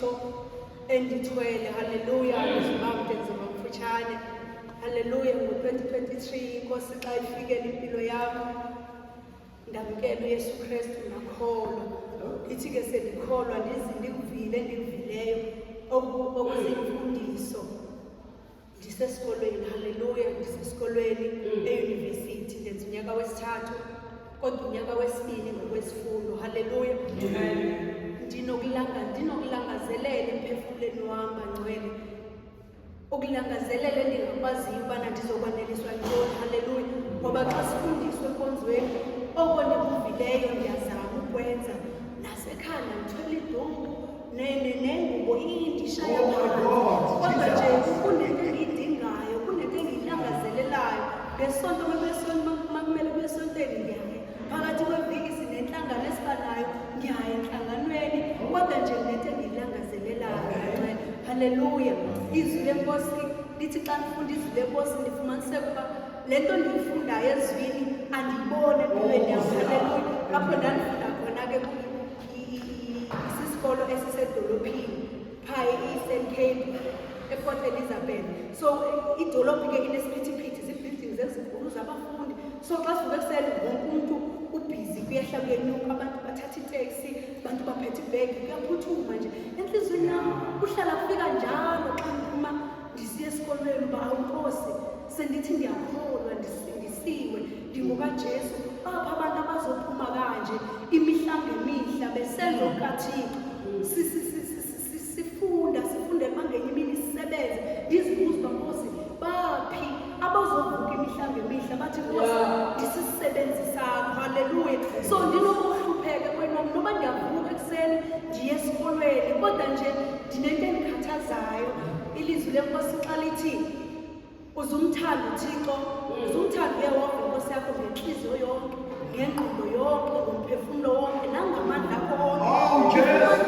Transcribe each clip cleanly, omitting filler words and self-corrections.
uThixo endithwele. Haleluya. Ndizibamde ndizoba mfutshane. Haleluya. Ngo-2023 iNkosi xa ifikela impilo yam, ndamkela uYesu Kristu, ndakholwa. Ndithi ke sendikholwa, ndizi ndikuvile endikuvileyo okuzimfundiso. Ndisesikolweni, haleluya, ndisesikolweni eyunivesithi, ndenza unyaka wesithathu, kodwa unyaka wesibini ngokwezifundo. Haleluya. Ndinokulangazelela emphefumlweni wam, bangcwele, ukulangazelela endingakwaziyo ubana ndizokwaneliswa yintoni. Haleluya. Ngoba xa sifundiswa enkonzweni, oko ndikuvileyo ndiyazama ukwenza. Nasekhanda ndithwele iduku nengubo indishaya Oh my phansi. God, Kodwa nje Jesus. kunento engiyidingayo, kunento engiyilangazelelayo. Ngesonto makumele kuye esontweni, ngiyaya. Phakathi kweviki sinenhlangano esiba nayo, ngiyaya enhlanganweni, kodwa nje kunento engiyilangazelelayo. Haleluya. Izwi leNkosi lithi xa ndifunda izwi leNkosi, ndifumaniseka uba le nto ndiyifundayo ezwini andiyiboni empilweni yam. Haleluya. Apho ndandifunda khona ke isisikolo esisedolophini phaa e-Eastern Cape, ePort Elizabeth. So idolophu ke inesiphithiphithi, zii-buildings ezinkulu zabafundi. So xa sivuka ekuseni, wonke umntu ubhizi, kuyehla kuyenyuka, abantu bathatha iteksi, abantu baphethe ibhegi, kuyaphuthuma nje. Entliziyweni yam kuhlala kufika njalo xa ndiphuma ndisiya esikolweni uba, awu Nkosi, sendithi ndiyakholwa, ndisindisiwe, ndingokaJesu, bapha abantu abazophuma kanje imihla ngemihla besenza okukaThixo? Sifunda, sifunde uba ngenye imini sisebenze. Ndizibuza uba, Nkosi, baphi abazovuka imihla ngemihla bathi, Nkosi, ndisisebenzi sakho? Haleluya. So ndinokuhlupheka emoyeni wam, noba ndiyavuka ekuseni ndiye esikolweni, kodwa nje ndinento endikhathazayo. Ilizwi leNkosi xa lithi uzumthanda uThixo, uzumthanda uYehova iNkosi yakho ngentliziyo yonke, ngengqondo yonke, ngomphefumlo wonke nangamandla akho onke. Oh, Jesu.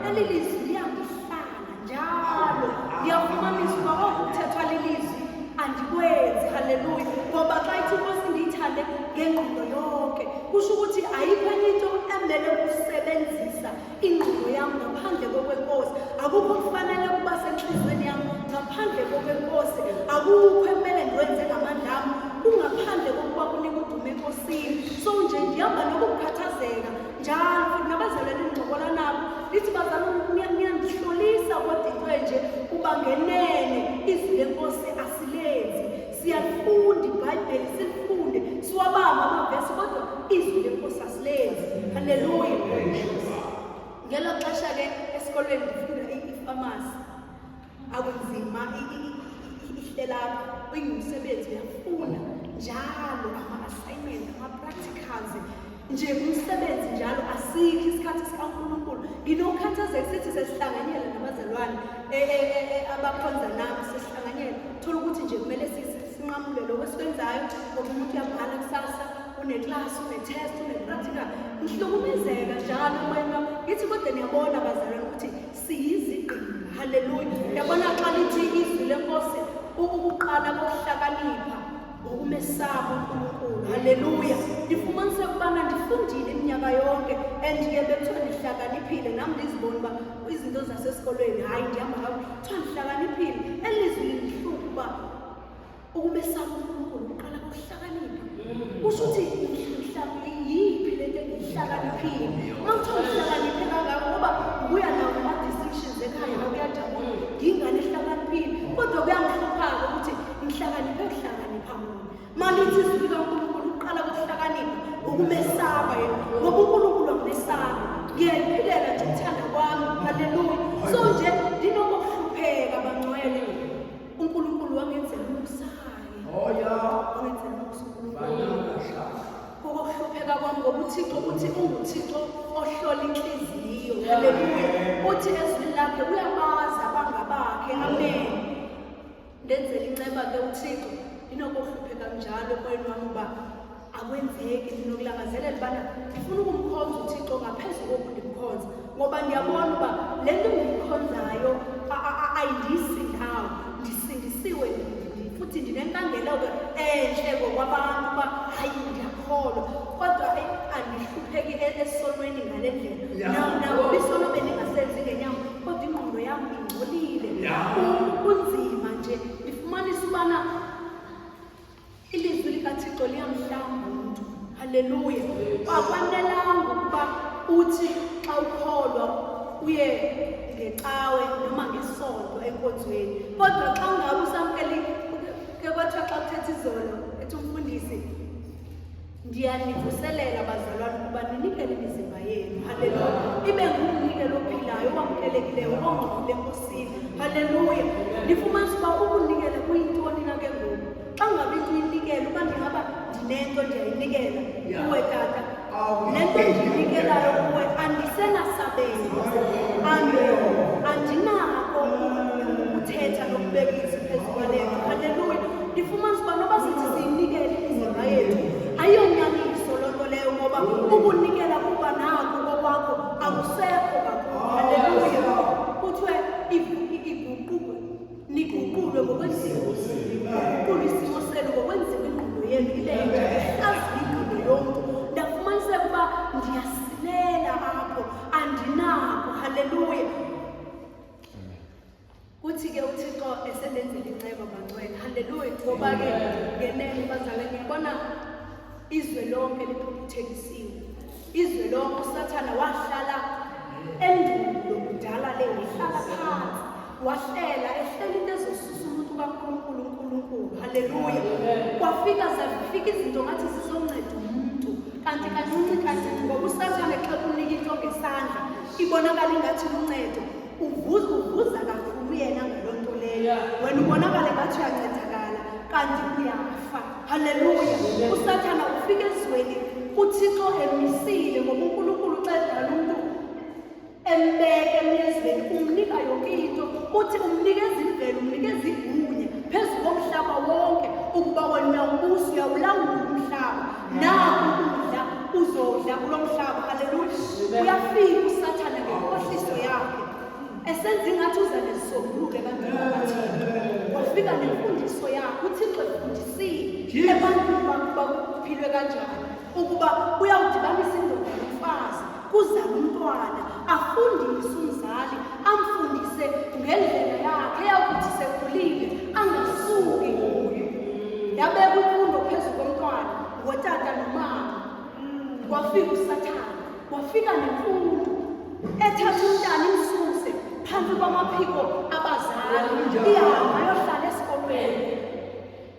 Eli lizwi liyandihlala njalo. Ndiyafumanisa uba oko kuthethwa lilizwi andikwenzi. Haleluya. Ngoba xa ithi iNkosi ndiyithande ngengqondo yonke, kusho ukuthi ayikho enye into emele kusebenzisa ingqondo yam ngaphandle kokwenkosi. Akukho kufanele ukuba sentliziyweni yam ngaphandle kokwenkosi. Akukho ekumele ndiwenze ngamandla am kungaphandle kokuba kunika udumo enkosini. So nje ndihamba nokukhathazeka njalo, futhi nabazalwane endincokola nabo lithi, bazalwane, niyandihlolisa, kodwa into enje uba ngenene izwi lenkosi asilenzi. Siyalifunda iBhayibheli, silifunde, siwabamba amavesi, kodwa izwi lenkosi asilenzi. Halleluya. Ngelo xesha ke esikolweni ndifunda ifamasi. Akunzima, ihlelapha ingumsebenzi, uyafunda njalo, ama-assignment, ama-practicals, nje umsebenzi njalo, asikho isikhathi sikaNkulunkulu. Nginokukhathazeka, sithi sesihlanganyela nabazalwane abakhonza nami, sesihlanganyela, thola ukuthi nje kumele sinqamule lokho esikwenzayo ngoba umuntu uyabhala kusasa, uneklasi, une-test, une-practical. Ngihlukumezeka njalo emoyeni wami. Ngithi, kodwa niyabona bazalwane ukuthi siyizigqila. Haleluya. Yabona xa lithi izwi lenkosi, ukuqala kokuhlakanipha ukumesaba uNkulunkulu. Haleluya. Ndifumanise ukubana ndifundile iminyaka yonke and ke bekuthiwa ndihlakaniphile nami, ndizibona uba izinto zasesikolweni, hayi, ndihamba kakuhle, kuthiwa ndihlakaniphile. Elizwi lindihlupha uba ukumesaba uNkulunkulu uqala kokuhlakanipha. Kusho ukuthi mhlawumbe yiphi lento engiyihlakaniphile uma kuthiwa ngihlakaniphe kangako? Ngoba ngibuya nawo nama-distinctions ekhaya, kuyajabula, ngiyingane ehlakaniphile, kodwa kuyangihlupha-ke ukuthi ngihlakaniphe kuhlakanipha muni. Malithi izwi likaNkulunkulu, ukuqala kokuhlakanipha ukumesaba yena, ngoba uNkulunkulu angimesabi, ngiyayiphilela nje ukuthanda kwami. Haleluya. So nje ndinokuhlupheka, bangcwele. uNkulunkulu wangenzela umusa-ke. Oh yeah. Wangenzela umusa uNkulunkulu kokuhlupheka kwami, ngoba uThixo uthi unguThixo ohlola inhliziyo. Haleluya. Uthi ezwini lakhe uyabazi abangabakhe. Amen. Ndenzela inceba ke uThixo. Ndinokuhlupheka njalo emoyeni wami uba akwenzeki. Ndinokulangazelela ubana ndifuna ukumkhonza uThixo ngaphezu koku ndimkhonza, ngoba ndiyabona uba le nto ndiyikhonzayo ayindisi ndawo. Ndisindisiwe, futhi ndinenkangeleko entle ngokwabantu uba hayi, ndiyakholwa, kodwa andihlupheki esonweni ngale ndlela. Nakuba isono bendingasenzi ngenyama, kodwa ingqondo yam ingcolile. Kunzima nje ndifumanisa ubana Ilizwi likaThixo liyamhlamba umntu. Haleluya. Akwanelanga ukuba uthi xa ukholwa uye ngecawe noma ngesonto enkonzweni. Kodwa xa ungabe usamkele ke kwathiwa xa kuthetha izolo ethi umfundisi Ndiyanivuselela bazalwane ukuba ninikele imizimba yenu. Haleluya. Ibe ngumnikelo ophilayo, owamkelekileyo, ongcwele eNkosini. Haleluya. Ndifumanisa uba ukunikela kuyintoni na ke ngoku? Xa ngabe into uyinikela, uba ndingaba ndinento ndiyayinikela kuwe tata. Le nto ndiyinikelayo kuwe andisenasabelo. Andinako ukuthetha nokubeka izwi phezu kwale nto. Haleluya. Ndifumanisa uba noba sithi siyinikele imizimba yethu ayiyonyaniso loo nto leyo ngoba ukunikela kuba nako kokwakho akusekho kakhulu. Haleluya. Kuthiwe iguqulwe, niguqulwe ngokwenziwa, guqulwe isimo senu ngokwenziwa ingqondo yenu ibe ntsha, ihlaziye ingqondo yomntu. Ndafumaniseka uba ndiyasilela apho, andinako. Haleluya. Kuthi ke uThixo esendenzela inceba bangcwele. Haleluya. Ngoba ke ngenene bazalwane ngiyabona izwe lonke liphuphuthekisiwe. Izwe lonke uSathana wahlala endulo kudala le wahlala phansi wahlela ehlela into ezosusa umuntu kaNkulunkulu uNkulunkulu. Haleluya. Kwafika zafika izinto ngathi zizonceda umuntu kanti kancinci kancinci ngoba uSathane xa kunika into ngesandla ibonakala ingathi luncedo uvuza uvuza kakhulu yena ngaloo nto leyo wena ubonakale ngathi uyancedakala kanti uyafa haleluya usathana ufika ezweni uthixo emisile ngoba unkulunkulu xa edala umntu embeke emyezweni umnika yonke into uthi umnikeza imvelo umnikeza igunya phezu komhlaba wonke ukuba wena uyawubusa uyawulawula umhlaba naku ukudla uzodla kulo mhlaba haleluya uyafika usathane ngenkohliso yakhe esenza ingathi uza nezisombululo ebantwini bakathixo wafika nemfundiso yakhe uthixo efundisile ebantwini bakuba kuphilwe kanjani ukuba uyawudibanisa indoda nomfazi kuzala umntwana afundise umzali amfundise ngendlela yakhe eyawukuthi sekhulile angasuki kuyo yabeka imfundo phezu komntwana ngotata nomama Kwafika uSathane, wafika nemfundo ethatha umntana imsuse phantsi kwamaphiko abazali, ihamba ayohlala esikolweni.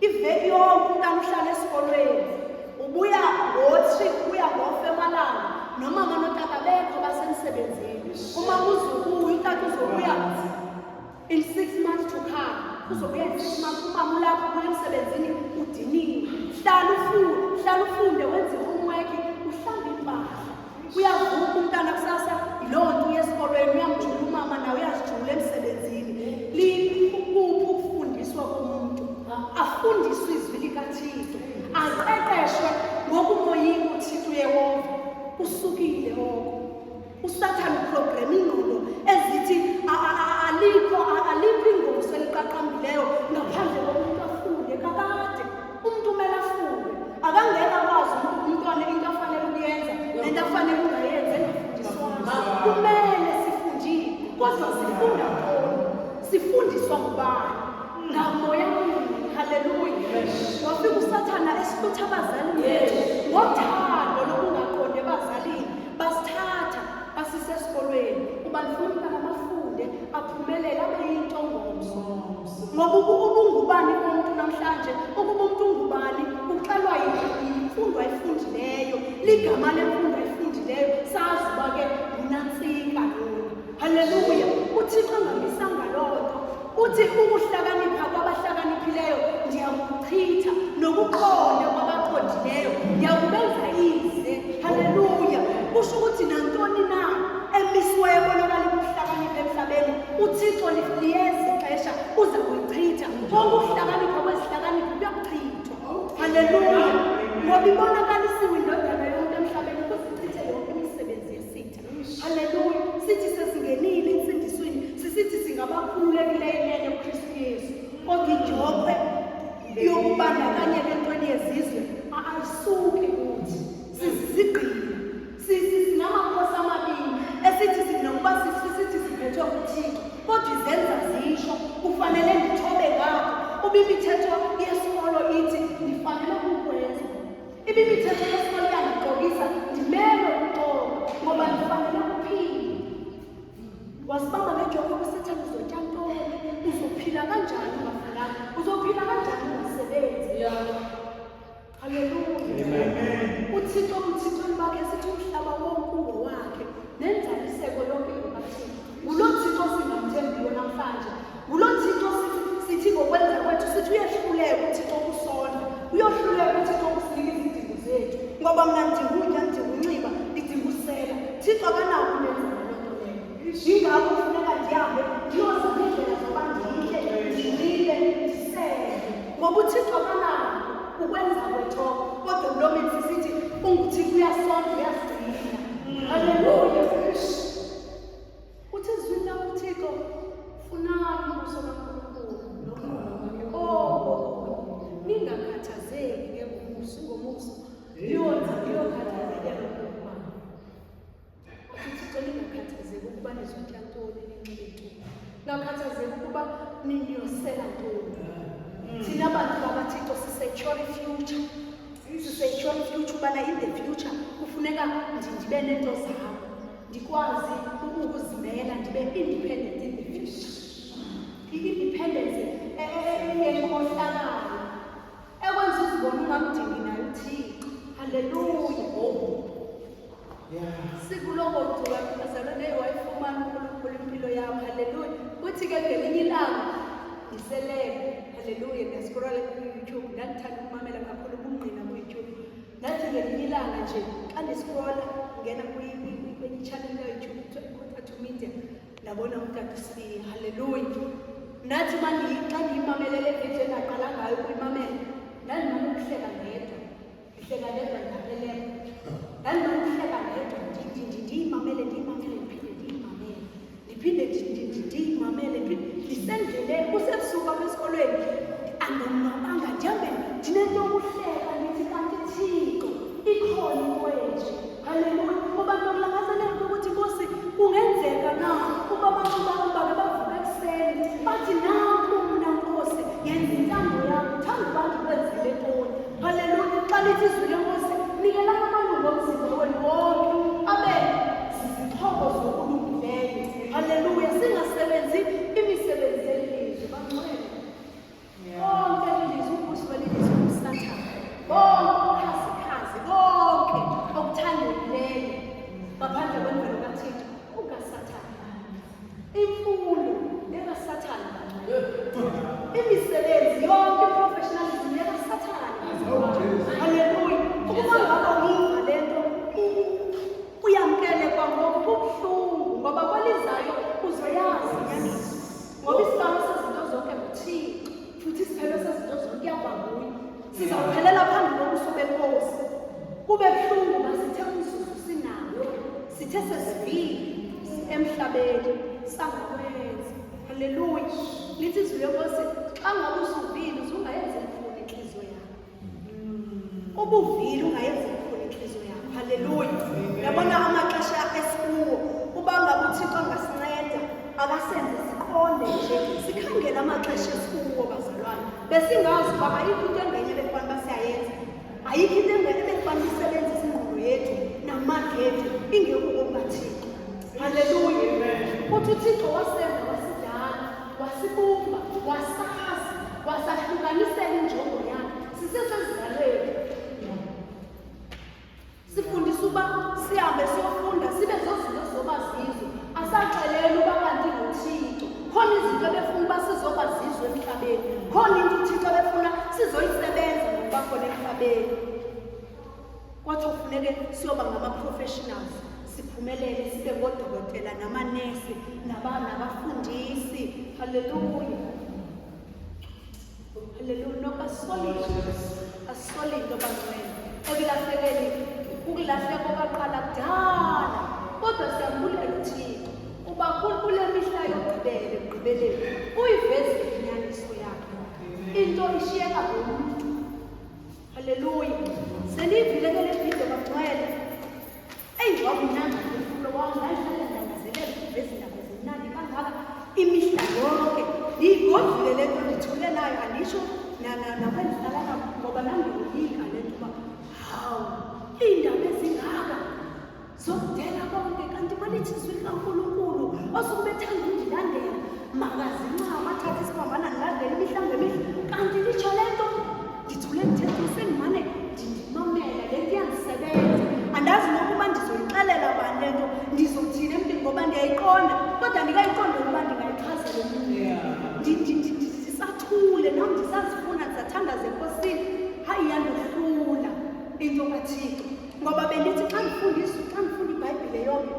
Iveki yonke umntana uhlala esikolweni, ubuya ngo-three, ubuya ngofa emalanga, nomama notata bekho basemsebenzini. Umama uzobuya, utata uzobuya in 6 months to come uzobuya in 6 months. Umama ulapho ubuya emsebenzini udiniwe, hlala ufunde, hlala ufunde, wenze i-homework, uhlambe impahla. Uyavuka umntana kusasa, yiloo nto uya esikolweni, uyamjula umama nawe uyazijula emsebenzini. Likuphi ukufundiswa komuntu? Afundiswe izwi likaThixo, aqeqeshwe ngokumoyika uThixo uYehova. Usukile oko. USathane uprograma iingqondo ezithi alikho alikho ingozi eliqaqambileyo ngaphandle komuntu afunde kakade. Umuntu umele afunde. Akangeke akwazi umntwana into afanele ukuyenza nento afanele ungayenzi engafundiswanga. Kumele sifundile, kodwa sifunda ntoni? Sifundiswa ngubani? Ngamoya muni. Haleluya. Wafika uSathana esihlutha abazali bethu ngothando lokungaqondi ebazalini. Basithatha basise esikolweni uba ndifuna umntana amafunde aphumelele abe yinto ngomso. Ngoba ubungubani komntu namhlanje, ukuba umntu ungubani uxelwa yimfundo ayifundileyo, ligama lemfundo ayifundileyo, sazi uba ke ngunantsika lona. Haleluya! UThixo angamisanga loo nto. Uthi ukuhlakanipha kwabahlakaniphileyo ndiyakuchitha, nokuqonda kwabaqondileyo ndiyakubenza ize. Haleluya! Kusho ukuthi nantoni na emisiweyo ebonakala ikuhlakanipha emhlabeni, uThixo liyeza ixesha uza kuyichitha. Konke ukuhlakanipha kwezihlakaniphi kuyakuchithwa. Haleluya! Ngoba ibonakalisiwe iNdodana yomntu emhlabeni ukuze ichithe yonke imisebenzi yesitha. Haleluya! Sithi sesingenile entsindisweni, sisithi singabakhululekileyo inene kuKristu Yesu. Kodwa idyokhwe yokubandakanyeka entweni yezizwe ayisuki kuthi. Sizizigqila. Sinamakhosi amabini esithi sinokuba sisithi siphethwe nguThixo. Kodwa Uba imithetho yesikolo ithi ndifanele ukukwenza. Iba imithetho yesikolo iyandixokisa, ndimelwe kuxoka ngoba ndifanele ukuphila. Wasibamba ngejoko uSathane, uzotya ntoni? Uzophila kanjani ungafundanga? Uzophila kanjani ungasebenzi? Haleluya. UThixo buThixweni bakhe sithi umhlaba wonke ungowakhe nenzaliseko yonke ingekaThixo. Ngulo Thixo singamthembiyo namhlanje. Ngulo Thixo sithi ngokwenza kwethu sithi uyehluleka uThixo ukusondla. Uyohluleka uThixo ukusinika izidingo zethu. Ngoba mna ndidinga utya, ndidinga unxiba, ndidinga usela. Thixo akanako unenzela loo nto leyo. Yingakho kufuneka ndihambe ndiyozama iindlela zoba ndidle, ndinxibe, ndisele. Ngoba uThixo akanako ukwenza kwethu oko. Kodwa emlomeni sisithi unguThixo uyasondla, uyasigcina. Haleluya. Uthi ezwini lakho uThixo, funani umbuso kaNkulunkulu nokulunga kwakhe konke okunye. Ningakhathazeki ngengomuso, ingomuso liyokhathazekela ngokwalo. Uthi uThixo ningakhathazeki ukuba nizotya ntoni, ninxibe ntoni. Ningakhathazeki ukuba niyosela ntoni. Thina bantu bakaThixo sisecure i-future. Sisecure i-future ubana in the future kufuneka ndibe neento zam. Ndikwazi ukuzimela, ndibe independent in the future. I-independence yenkohlakalo ekwenza uzibone ungamdingi naye uThixo. Haleluya. Sikuloko gcuka bazalwane wayifumana uNkulunkulu impilo yakho. Haleluya. Uthi ke ngelinye ilanga ndiselele. Haleluya. Ndiyascrolla ku-YouTube, ndandithanda ukumamela kakhulu ubungqina ku-YouTube. Ndathi ngelinye ilanga nje xa ndiscrolla ngena kwenye i-channel ka-YouTube kuthiwa i-Quarter to Media, ndabona utata uSibiya. Haleluya. Ndathi xa ndiyimamele le video endaqala ngayo ukuyimamela, ndandimane ukuhleka ndedwa. Ndihleka ndedwa ndaphelele. Ndandinokuhleka ndedwa ndiyimamele, ndiyimamele, ndiphinde ndiyimamele. Ndiphinde ndiyimamele, ndiphinde ndisendleleni kusebusuku apha esikolweni. Andonwabanga ndihambe ndinento yokuhleka ndithi kanti Thixo ikhona into enje. Haleluya. Ngoba ndinokulangazelela into yokuthi Nkosi kungenzeka na uba abantu bakho bake bavuka ekuseni bathi nanku mna Nkosi yenza intando yakho, thanda uba ndikwenzele ntoni. Haleluya. Xa lithi izwi leNkosi nikelani amalungu omzimba wenu wonke abe zizixhobo zokulungileyo. Haleluya. Singasebenzi imisebenzi yelizwe bangcwele. Konke lelizwe, umbusi welizwe uSathane. Bonke ubukhazikhazi, konke okuthandekileyo ngaphandle kwemvelo kaThixo kukaSathane. Imfundo yekaSathane bangcwele. Imisebenzi yonke, i-professionalism yekaSathane. Haleluya. Ukuba ngaba uyiva le nto uyamkele kwangoku, kubuhlungu ngoba kwelizayo uzoyazi inyaniso. Ngoba isiqalo sezinto zonke nguThixo, futhi isiphelo sezinto zonke kuyakuba nguye. Sizawuphelela phambi kobuso beNkosi. Kube buhlungu uba sithe umzuzu sinawo, sithe sesivile emhlabeni sangakwenza. Haleluya. Lithi izwi leNkosi xa ngabe usuvile uzungayenzi lukhuni inhliziyo yakho. Ubuvile ungayenzi lukhuni inhliziyo yakho. Haleluya. Yabona amaxesha esikuwo, uba ngabe uThixo angasinceda akasenze siqonde nje, sikhangele amaxesha esikuwo bazalwane. Besingazi uba ayikho into engenye ebekufanele uba siyayenza. Ayikho into engenye ebekufanele isebenzise ingqondo yethu namandla ethu ingekuko kukaThixo. Haleluya. Uthi uThixo wasenza wasidala, wasibumba, wasazi, wasahlukanisela injongo yakhe. Sisesezalweni. Sifundisa uba sihambe siyofunda sibe zozinto zoba zizo. Asaxelelwa uba kanti nguThixo. Khona izinto ebefuna uba sizoba zizo emhlabeni. Khona into uThixo ebefuna sizoyisebenza ngokuba khona emhlabeni. Kwathi kufuneke siyoba ngama-professionals, siphumelele sibe ngodokotela namanesi nabafundisi. Haleluya. Haleluya. Noko asisolile, asisolile into bangcwele. Ekulahlekeni, ukulahleka okwaqala kudala. Kodwa siyambulela uThixo uba kule mihla yokugqibela ekugqibeleni uyivezile inyaniso yakhe. Into ishiyeka ngomntu. Haleluya. Seniyivile ke le video bangcwele. Eyi wawumnandi umphefumlo wam, ndandihlala ndilangazelela ukuva ezi ndaba zimnandi kangaka imihla yonke. Ndiyigodlile le nto ndithule nayo, anditsho. Nabendihlala nabo ngoba ndandiyoyika le nto uba hawu, iindaba ezingaka zokudela konke, kanti balithi izwi likaNkulunkulu osuke bethanda undilandela makazincama athathe isiphambana ndilandele imihla ngemihla, kanti litsho le nto. Ndithule ndithethe sendimane ndimamela le nto iyandisebenza. Andazi nokuba ndizoyixelela bani le nto, ndizothini emntwini ngoba ndiyayiqonda, kodwa ndikayiqonda ukuba ndingayichazela umntu. Ndisathule nam, ndisazifuna, ndisathandaza enkosini. Hayi, iyandohlula into kaThixo ngoba bendithi xa ndifunda izwi, xa ndifunda iBhayibhile yonke,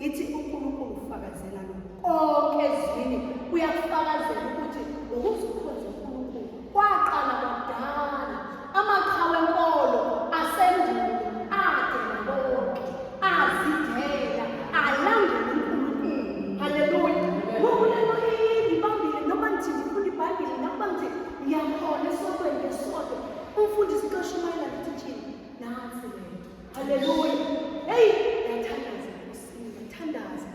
ithi uNkulunkulu ufakazela konke ezwini, uyakufakazela ukuthi ukuze ukhonze uNkulunkulu kwaqala kwakudala. Amaqhawe enkolo asendulo adela konke, azidela, alandela uNkulunkulu. Haleluya. Ngoku le nto indibambile, noma ndithi ndifunda iBhayibhile, nokuba ndithi ngiyakhona esontweni ngesonto, umfundisi xa eshumayela ndithi tyhini, nantsi le nto. Haleluya. Heyi, ndiyathandaza enkosini, ndiyathandaza,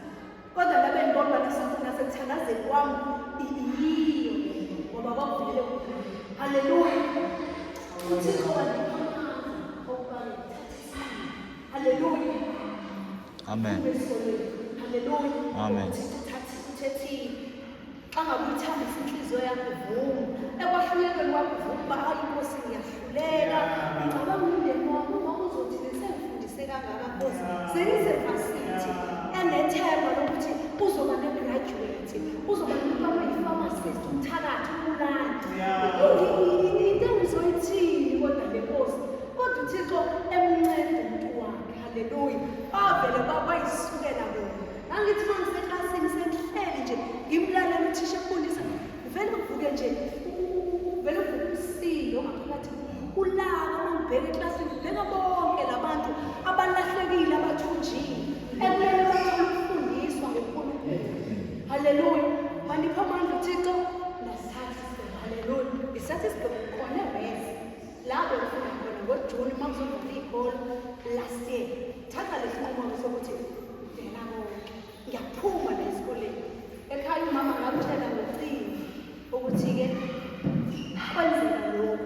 kodwa ndabe ndibona uba nasekuthandazeni kwam iyiyo le nto ngoba kwakuvele kuyo. Haleluya. UThixo wandipha amandla okuba ndithathe isinqumo. Haleluya. Amen. Esikolweni. Haleluya. Amen. UThixo uthethile. Xa ngabe uyithambisa inhliziyo yakho, vuma ekwahlulekeni kwakho, vuma uba hayi inkosi, ngiyahluleka, ngicabanga umndeni wami, umama uzothi sengifundise kangaka nkosi, sengise-varsity enethemba lokuthi uzoba ne-graduate, uzoba nomntwana oyi-pharmacist, umthakathi, umbulali, into engizoyithini kodwa le nkosi. Kodwa uThixo emnceda umuntu wakhe. Haleluya. Bavele bayisukela bona. Ngangithi uma ngiseklasini sengihleli nje ngimlalela uthisha efundisa, vele kuvuke nje vele kuvuke umsindo ngaphakathi, ulaka. Uma ngibheka eklasini, ngibheka bonke labantu abalahlekile, abathunjiwe, ekumele bathole ukufundiswa ngoNkulunkulu. Haleluya. Wandipha amandla uThixo, ndasithatha isigqibo. Haleluya. Ngisathatha isigqibo khona e-res la bengifunda khona ngoJuni uma kuzovala iy'kolo last year. Thatha lesi nqumo sokuthi ngidela konke, ngiyaphuma la esikoleni. Ekhaya umama ngamtshela ngocingo ukuthi-ke kwenzeka lokhu,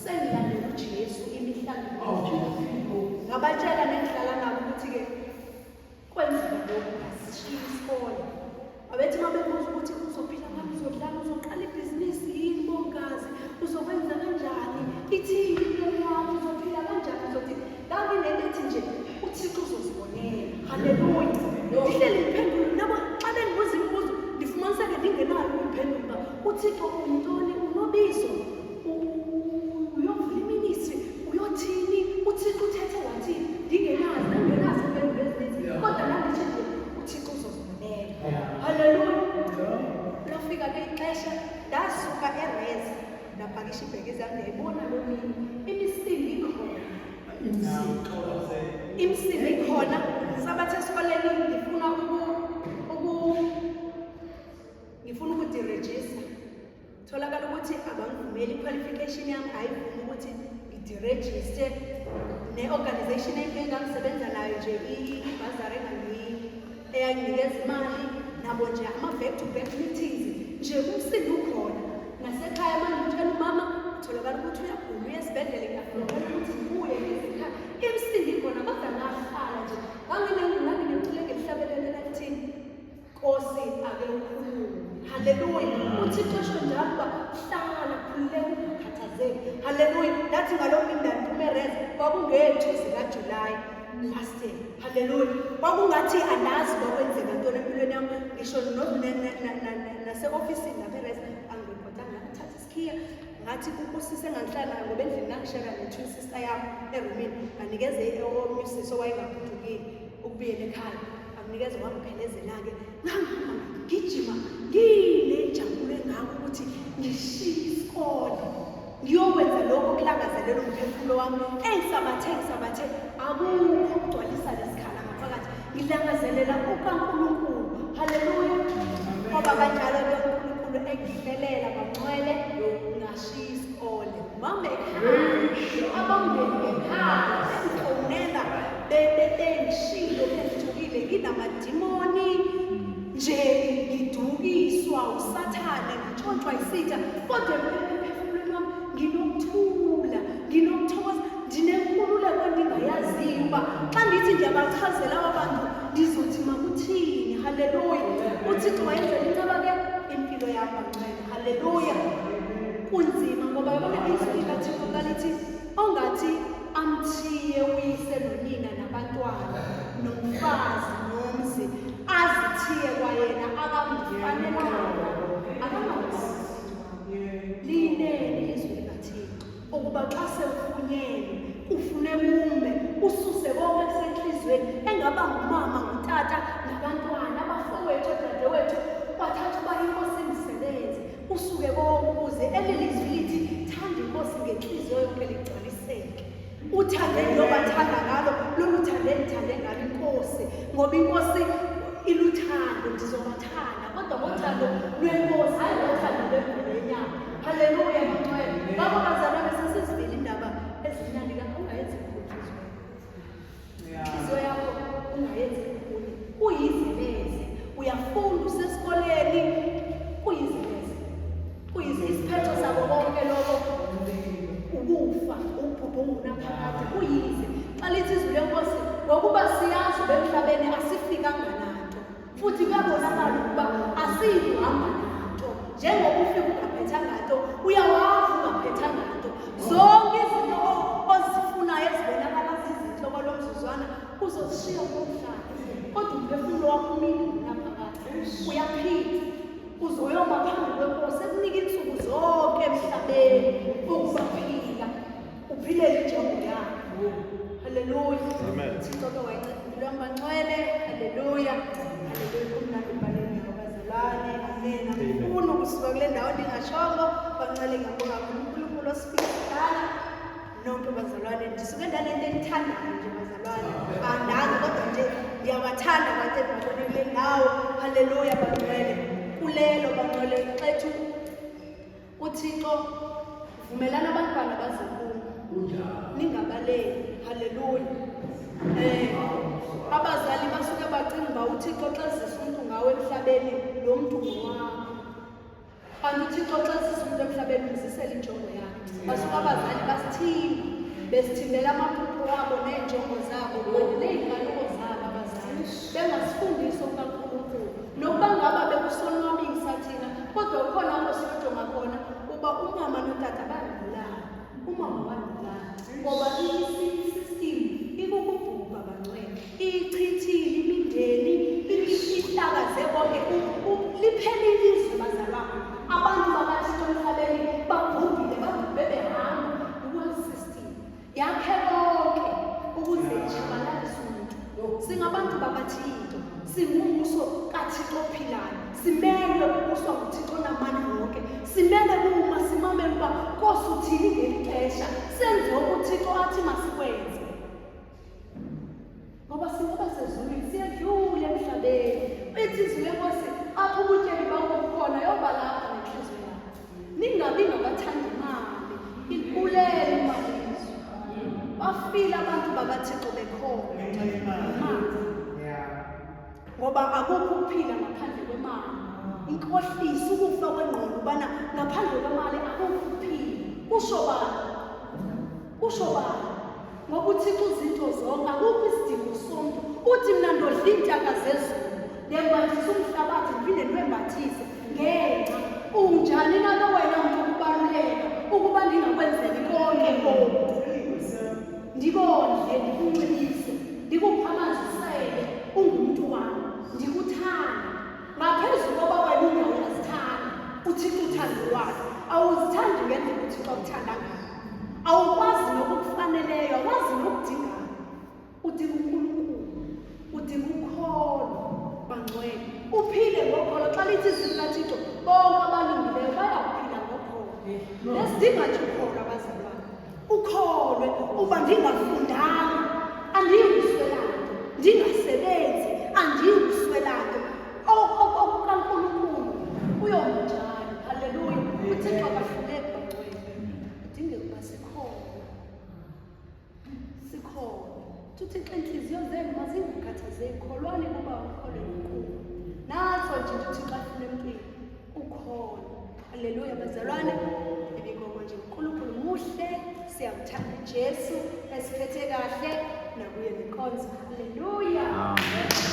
sengilandela uJesu imihla ngemihla. Ngabatshela nengihlala nabo ukuthi-ke kwenzeka lokhu, ngasishiya isikole. Abethi uma bebuza ukuthi uzophila ngani, uzodlala, uzoqala ibhizinisi yini bongazi, uzokwenza kanjani, ithini impilo yakho, uzophila kanjani, uzothi nganginento ethi nje uThixo uzozibonela. Haleluya. Ndihleli ndiphendule nabo xa bendibuza imibuzo, ndifumaniseke ndingenayo ukuyiphendula uba uThixo uyintoni, unobizo, uyovula i-ministry, uyothini, uThixo uthethe wathini, ndingenazi, ndingenazo iimpendulo ezininzi, kodwa ndanditsho nje uThixo uzozibonela. Haleluya. Lafika ke ixesha, ndasuka e-res, ndapakisha iibhegi zam. Ndiyayibona loo mini imisindo ikhona, imisindo ikhona. Sabathe esikoleni ngifuna ukudirejista, tholakala ukuthi abangivumeli, i-qualification yami ayivumi ukuthi ngidirejiste. Ne-organization engangisebenza nayo nje, ibhazari eyanginikeza imali, nabo nje ama-back to back meetings nje, umsindo ukhona. Nasekhaya manje ngitshela umama, tholakala ukuthi uyagula, uya esibhedlela, ngiyafunakala ukuthi ngibuye ngize ekhaya, imisindo ikhona. Kodwa ngahlala nje, ngangineculo engilihlabelele lalithini, "Nkosi, ake ukhulume." Haleluya. UThixo esho njalo uba hlala, khululeka, ungakhathazeki. Haleluya. Ndathi ngaloo mini ndandiphuma e-res, kwakunge-2 zikaJulayi last year. Haleluya. Kwakungathi andazi kwakwenzeka ntoni empilweni yami, ngisho nase-ofisini lapha e-res angiripotanga. Ngathatha isikhiya, ngathi usisi engangihlala nayo, ngoba endlini ngangishera ne-twin sister yami erumini, nganikeze omnye usisi owayengagodukile ukubuyela ekhaya, amnikeze, wangiphelezela-ke. Ngangihamba ngigijima, nginenjabulo engako ukuthi ngishiye isikole, ngiyokwenza lokho kulangazelela umphefumulo wami engisabathe ngisabathe, akukho ukugcwalisa lesikhala ngaphakathi, ngilangazelela ukaNkulunkulu. Haleluya. Kwaba kanjalo-ke, uNkulunkulu engihlelela bangcwele, ngashiya isikole. Mame ekhaya, abomndeni ekhaya bengifonela, bengishilo, bengithukile, nginamadimoni nje, ngidukiswa uSathane, ngintshontshwa isitha, kodwa emphefumulweni wami nginokuthula. Ndiyabachazela aba bantu ndizothi makuthini. Haleluya. UThixo wayenzela inceba ke impilo yam bangcwele. Haleluya. Kunzima ngoba yabona izwi likaThixo xa lithi ongathi amthiye uyise nonina nabantwana nomfazi nomzi azithiye kwayena akamfanelanga akangazi. Liyinene ilizwi likaThixo ukuba xa sewufunyenwe kufuneka ume ususe konke kusentliziyweni engaba ngumama ngutata nabantwana abafowethu odadewethu kwathatha uba inkosi indisebenze usuke konke ukuze eli lizwi lithi thanda inkosi ngentliziyo yonke ligcwaliseke uthande lobathanda ngalo lolu thande ndithande ngalo inkosi ngoba inkosi iluthando ndizobathanda kodwa ngothando lwenkosi hayi ngothando lwemvelo yenyama. Haleluya bangcwele. Ngakho bazalwane sesizivile indaba ezimnandi kakhulu ungayenzi lukhulu inhliziyo yakho. Inhliziyo yakho ungayenzi lukhulu. Kuyizeleze. Uyafunda usesikoleni kuyizeleze. Kuyize isiphetho sabo konke lokho ukufa ubhubho ungunaphakade kuyize. Xa lithi izwi lenkosi ngokuba siyazi bemhlabeni asifikanga nanto. Futhi kuyabonakala ukuba asiyikuhamba nanto. Njengoba ufika ungaphethanga nto, uyawazi ungaphethanga nto. Zonke izinto ozifunayo ezibonakala zizinhle kwalo mzuzwana uzozishiya kulomhlaba. Kodwa umphefumulo wakho umile ungunaphakade. Uyaphila. Uzoyoma phambi kwenkosi ekunika insuku zonke emhlabeni ukuba phila. Uphilele injongo yakhe. Haleluya. Amen. Thixo ke wayinceda impilo yam bangcwele. Haleluya. Haleluya. Kumnandi ukuba ndawo bazalwane. Amen. Angifuni ukusuka kule ndawo ndingashongo. Bangcwele ngiyabonga kakhulu uNkulunkulu osifikisana. Nonke bazalwane ndisuke ndanento enithandayo nje bazalwane. Andazi kodwa nje ndiyabathanda abantu endibabone kule ndawo. Haleluya bangcwele. Kulelo bangcwele xethu uThixo vumelana abantwana baze kum ningabaleki. Haleluya. Abazali basuke bacinga uba uThixo xa ezisa umntu ngawe emhlabeni lo mntu ngowakho. Kanti uThixo xa ezisa umntu emhlabeni umzisela injongo yakhe. Basuke abazali basithimba besithimbela amaphupho wabo neenjongo zabo kanye ney'nkanuko zabo abazali bengasifundisi okukaNkulunkulu. Nokuba ngaba bekusonwabisa thina kodwa ukhona apho siyojonga khona uba umama notata bandibulala, umama wandibulala ngoba i-system ikukubhubha bangcwele, iyichithile imindeni, ihlakaze konke, liphelile izwe bazalwane. Abantu bakaThixo emhlabeni babhubhile, babhubhe behamba. I-world system yakhe konke ukuze itshabalalise umuntu. Singabantu bakaThixo, singumbuso kaThixo ophilayo, simelwe ukubuswa nguThixo onamandla wonke. Simele kuma simamele uba Nkosi uthini ngeli xesha, senze okuThixo athi masikwenze. Ngoba singoba sezulwini siyedlula emhlabeni. Ithi izwi lenkosi apho ubutyebi bakho bukhona yoba lapha nenhliziyo yakho. Ningabi ngabathanda imali, ibulele imali izwi. Bafile abantu bakaThixo bekhona imali. Ngoba akukho ukuphila ngaphandle kwemali. Inkohliso ukufa kwengqondo ubana ngaphandle kwemali akukho ukuphila. Kusho bani? Kusho bani? Ngoba uThixo uzinto zonke, akukho isidingo somntu. Uthi mna ndodla iintaka zezulu, ndembathisa umhlabathi ndiphinde ndiwembathise ngenxa. Unjani na ke wena mntu ukubaluleka ukuba ndingakwenzeli konke oku? Ndikondle, ndikunxibise, ndikuphe amanzi usele, ungumntu wam, ndikuthanda. Ngaphezu koba wena ungawo uyazithanda, uThixo uthando lwakhe. Awuzithandi ngendlela uThixo akuthanda ngayo. Awukwazi nokukufaneleyo, awazi nokudingayo. Udinga uNkulunkulu, udinga ukholo, bangcwele. Uphile ngokholo. Xa lithi izwi likaThixo, bonke abalungileyo bayakuphila ngokholo. Lesidinga nje ukholo abazalwane. Ukholwe uba ndingafundanga andiyi kuswela nto, ndingasebenzi andiyi kuswela nto. OkukaNkulunkulu kuyoma njalo. Haleluya. UThixo akahluleki bangcwele. Kudingeka ukuba sikholwe, sikholwe. Uthi uThixo iintliziyo zenu mazingakhathazeki, kholwani kuba ukholwe nokubo. Natso nje into uThixo afuna emntwini, ukholo. Haleluya bazalwane, ibikoko nje uNkulunkulu muhle, siyamthanda. Ujesu esiphethe kahle nakuye nenkonzo. Haleluya. Amen.